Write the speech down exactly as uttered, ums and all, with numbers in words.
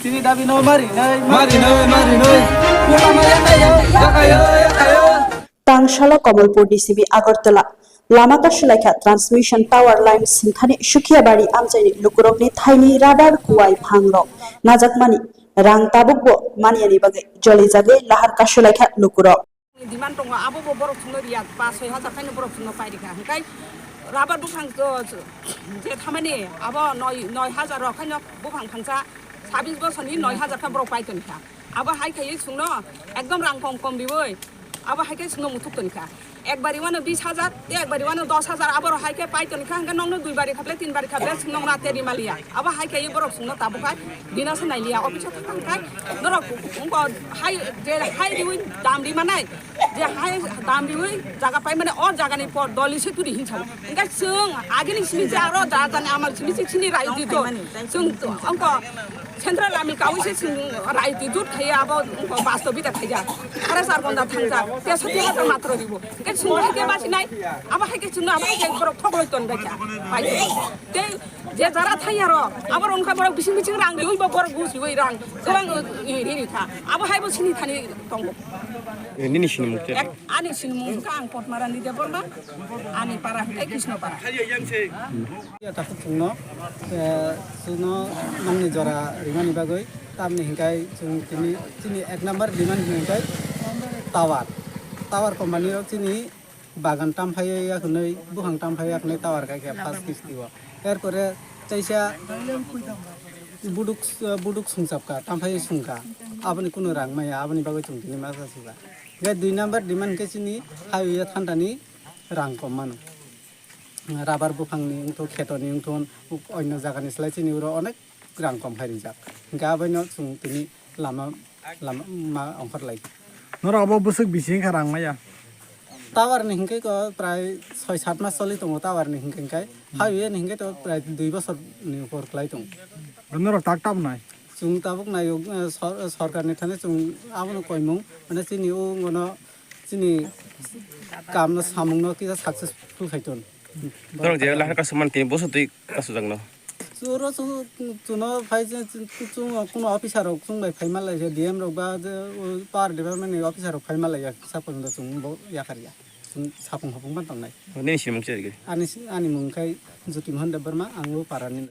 Chini dabi no mari nai, mari nai, mari nai. Pura maya nai, yakayo, yakayo. Tangsalo Kamalpur D C B Agartala lama kasulaikha transmission tower line singthani Sukiabari amchaini lukurokni thaini rubber kuwai phangrok najakmani rang tabukbo maniyani bagwi jolijagwi lahar kasulaikha lukurok. Demand tongo, abo bo borok chwngno riya, pash soi hajar khaino borok chwngno pai rikha. Hwnkhe rubber buphang to, je thamani abo noi, noi hajar rok khaino buphang phangsa, sabis bosorni noi hajar kha borok pai tonikha. Abo hai khaiwi chwngno ekdom rang kom kom riwi, abo hai khe chwngno muthuk tonikha. Ekbari wano bis hajar, te ekbari wano dos hajar, abo rok hai khe pai tonikha, hwnkhe nokno dui bari khaple, tin bari khaple chwngno nate rimaliya. Abo hai khaiwi borok chwngno tabuk khai bina se nailiya, office o thang khai norok wngkha hai je hai riwi dam rimanai, je hai dam riwi jaga pai mane o jaga ni por doli se turi hinsa. Hwnkhe chwng agini simi je aro ja jani amal simi se chini rai di do. Chwng wngkha central ami kawi se chwng rai di jut khaiya abo wngkha basto bita khaiya. Khara sar gonda thangja. Te soti hata matro ribo. Hwnkhe chwng hai khe basi nai. Abo hai khe chwng abo hai khe borok thok loi ton bai kha. Bai. Te je jara thai aro, abo rok wngkha borok bising bising rang riwi bo borok gus riwi rang, kwbang, eh, ri ri kha. Abo hai bo sini thani tongo. Eh, nini sinimung khe? Ek, ani sinimung kha ang Potmarani Debbarma, ani para hwnkhe Krishnopara. Ya, takhuk chwngno, eh, chwngno nongni jora rimani bagwi, tamni hwnkhe chwng tini, chini ek number demand hwnkhe tower. Tower company rok chini bagan tamphai ya hwnwi, buphang tamphai ya hwnwi tower kai khe first kisti o. Er pore teisa buduk, buduk sungchapka, tamphai sungkha. Aboni kunu rang maya, aboni bagwi chwng tini masa suka. Hwnkhe dui number demand khe chini highway o thandani rang kom mano. Rubber buphangni wngthok, khetoni wngthok, onno jagani slai chini uro onek rang kom khai rijak. Hwnkhe abono chwng tini lama, lama ma ongkhor lai. Norok abo bwswk bisi wngkha rang maya? Tower ni hwnkhe ko prai soi sat mas choli tongo tower ni hwnkhe, hwnkhe highway ni hwnkhe to prai dui bosor ni upor kwlai tongo. Norok tak tabnai? Chwng tabuk naio, eh, sor-, sorkar ni thani chwng abono koimung, mane chini o ngono chini kamno samungno kisa successful khai ton. Norok je lahar kasu man tini boso twi kasu jangno. Churo chu, chuno phai je, chu, chu, kuno officer rok chwng bai phai ma lai, D M rok ba je, o, power department ni officer rok phai ma lai ya, sa porjonto chwng bo yakar ya. Chwng sapung hapung ban tongnai. Nini sinimung se? Ani si-, ani mung khai Jyoti Mohan Debbarma, ang o para ni.